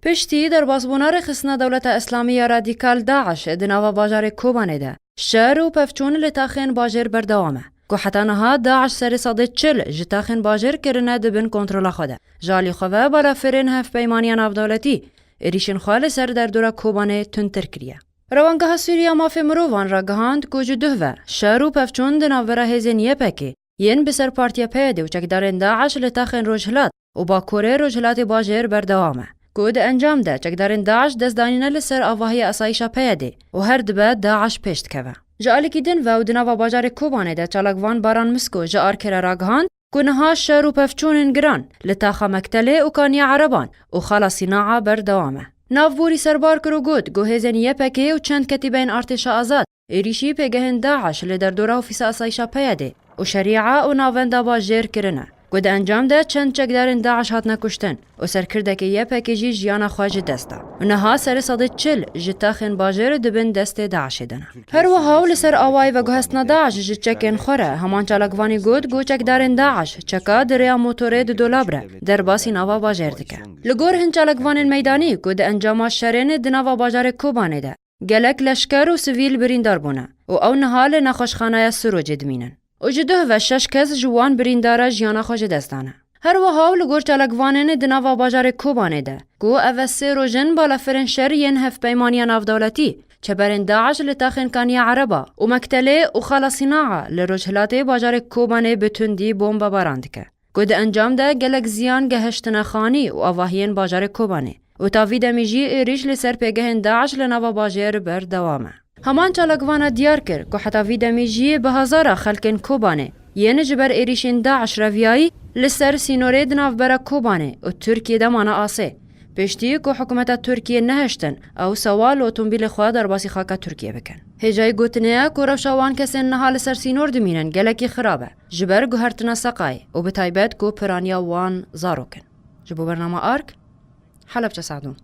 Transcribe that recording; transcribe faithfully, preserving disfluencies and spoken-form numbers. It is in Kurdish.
Piştî derbasbûna rêxistina Dewleta Îslamî ya Radîkal DAIŞ di nava bajarê Kobanê de, şer û pevçûn li taxên bajêr berdewam e, ku heta niha DAIŞ serê sedê çil ji taxên bajêr kirine di bin kontrola xwe de. Ji alî xwe ve balafirên hevpeymaniya navdewletî êrîşên xwe li ser derdora Kobanê tundtir kiriye. Rewangeha Sûriya Mafê Mirovan ragihand ku ji duh ve şer û pevçûn di navbera hêzên Y P G yên bi ser partiya P Y D û çekdarên DAIŞ li taxên Rojhilat û Bakurê Rojhilatê Bajêr berdewam e, ku di encam de çekdarên DAIŞ destdanîne li ser avahiya asayîşa P Y D û her dibe DAIŞ pêş dikeve. Ji alîkî din ve û di nava bajarê Kobanê de çalakvan Baran Misko ji Arkerê ragihand ku niha şer û pevçûnên giran li taxa Mektelê û Kaniya Ereban û Xala Sînaa berdewam e. Navborî serbar kir û got ku hêzên Y P G û çend ketîbeyên Artêşa Azad êrîşî pêgehên DAIŞ li derdora ofîsa asayîşa P Y D û Şerîa û navenda Bajêr kirine, ku di encam de çend çekdarên DAIŞ hatine kuştin û serkirdekê Y P G jî jiyana xwe ji dest da û niha serê sedê çil ji taxên bajêr di bin destê DAIŞê de ne. Her wiha û li ser awayî veguhestina DAIŞ ji çekên xwe re, heman çalakvanî got ku çekdarên DAIŞ çeka di rêya motorê di dolab re derbasî nava bajêr dike. Li gor hin çalakvanên meydanî ku di encama şerên di nava bajarê Kobanê de gelek leşker û sivîl birîndar bûne û ew niha li nexweşxaneya Sirocê dimînin. Û ji duh ve şeş kes ji wan birîndara jiyana xwe ji dest dane. Her wiha û li gor çalakvanên di nava bajarê Kobanê de, ku ev e sê roj in balafirên şer yên hevpeymaniya navdewletî, çeberên DAIŞ li taxên Kaniya Ereba û Mektelê û Xala Sînaa li rojhilatê bajarê Kobanê bi tundî bombebaran dike, ku di encam de gelek ziyan gehiştine xanî û avahiyên bajarê Kobanê û ta vî demî jî êrîş li ser pêgehên DAIŞ li nava bajêr berdewam e. Heman çalakvana diyar kir ku heta vî demî jî bi hezara xelkên Kobanê yên ji ber êrîşên DAIŞ reviyayî li ser sînorê di navbera Kobanê û Tirkiyê de mane asê. Piştî ku hikûmeta Tirkiyê nehiştin ew sewa li otomobîlê xwe derbasî xaka Tirkiyê bikin. Hêjayî gotinê ye ku rewşa wan kesên niha li ser sînor dimînin gelekî xirab e, ji ber guhertina seqayê û bi taybet ku piraniya wan zarok in. Ji bo bernama Ark, Helebçe Sadûn.